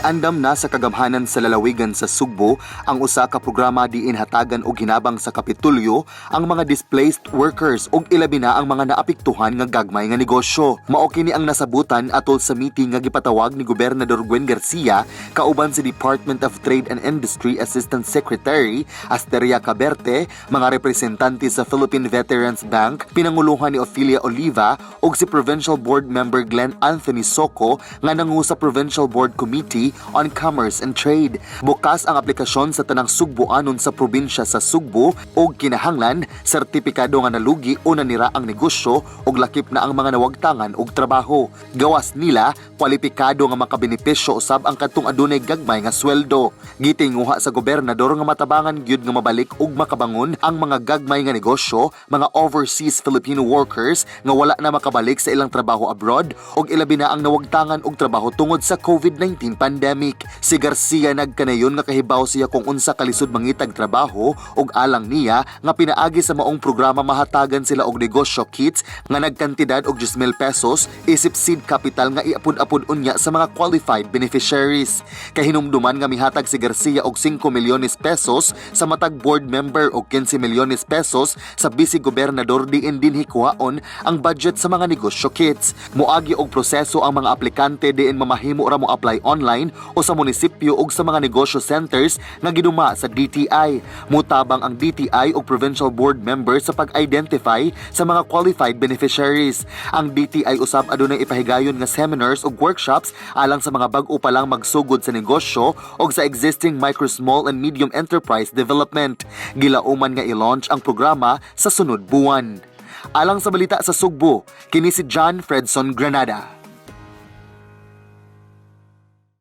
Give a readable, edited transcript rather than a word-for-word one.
Giandam na sa kagamhanan sa lalawigan sa Sugbo ang usa ka programa diin hatagan og hinabang sa Kapitolyo ang mga displaced workers ug ilabi na ang mga naapektuhan nga gagmay nga negosyo. Mao kini ang nasabutan atol sa meeting nga gipatawag ni Gobernador Gwen Garcia kauban si Department of Trade and Industry Assistant Secretary Asteria Caberte, mga representante sa Philippine Veterans Bank pinanguluhan ni Ophelia Oliva ug si Provincial Board Member Glenn Anthony Soco nga nangu sa Provincial Board Committee on Commerce and Trade. Bukas ang aplikasyon sa tanang Sugboanon sa probinsya sa Sugbo ug kinahanglan sertipikado nga nalugi o nanira ang negosyo ug lakip na ang mga nawagtangan og trabaho. Gawas nila, kwalipikado nga makabenepisyo usab ang kadtong adunay gagmay nga sweldo. Gitinguha sa gobernador nga matabangan gyud nga mabalik ug makabangon ang mga gagmay nga negosyo, mga overseas Filipino workers nga wala na makabalik sa ilang trabaho abroad ug ilabi na ang nawagtangan og trabaho tungod sa COVID-19 pandemic. Si Garcia nagkanayon nga kahibaw siya kung unsa kalisod mangitag trabaho ug alang niya nga pinaagi sa maong programa mahatagan sila og negosyo kits nga nagkantidad og 10,000 pesos isip seed capital nga iapod-apod unya sa mga qualified beneficiaries. Kahinumduman nga mihatag si Garcia og 5 milyones pesos sa matag board member og 15 milyones pesos sa vice gobernador diin dinhi kuhaon ang budget sa mga negosyo kits. Moagi og proseso ang mga aplikante diin mamahimo ra mo apply online o sa munisipyo ug sa mga negosyo centers nga giduma sa DTI. Mutabang ang DTI ug provincial board member sa pag-identify sa mga qualified beneficiaries. Ang DTI usab adunay ipahigayon nga seminars ug workshops alang sa mga bag-o pa lang magsugod sa negosyo ug sa existing micro, small and medium enterprise development. Gilauman nga i-launch ang programa sa sunod buwan. Alang sa Balita sa Sugbo, kini si John Fredson Granada.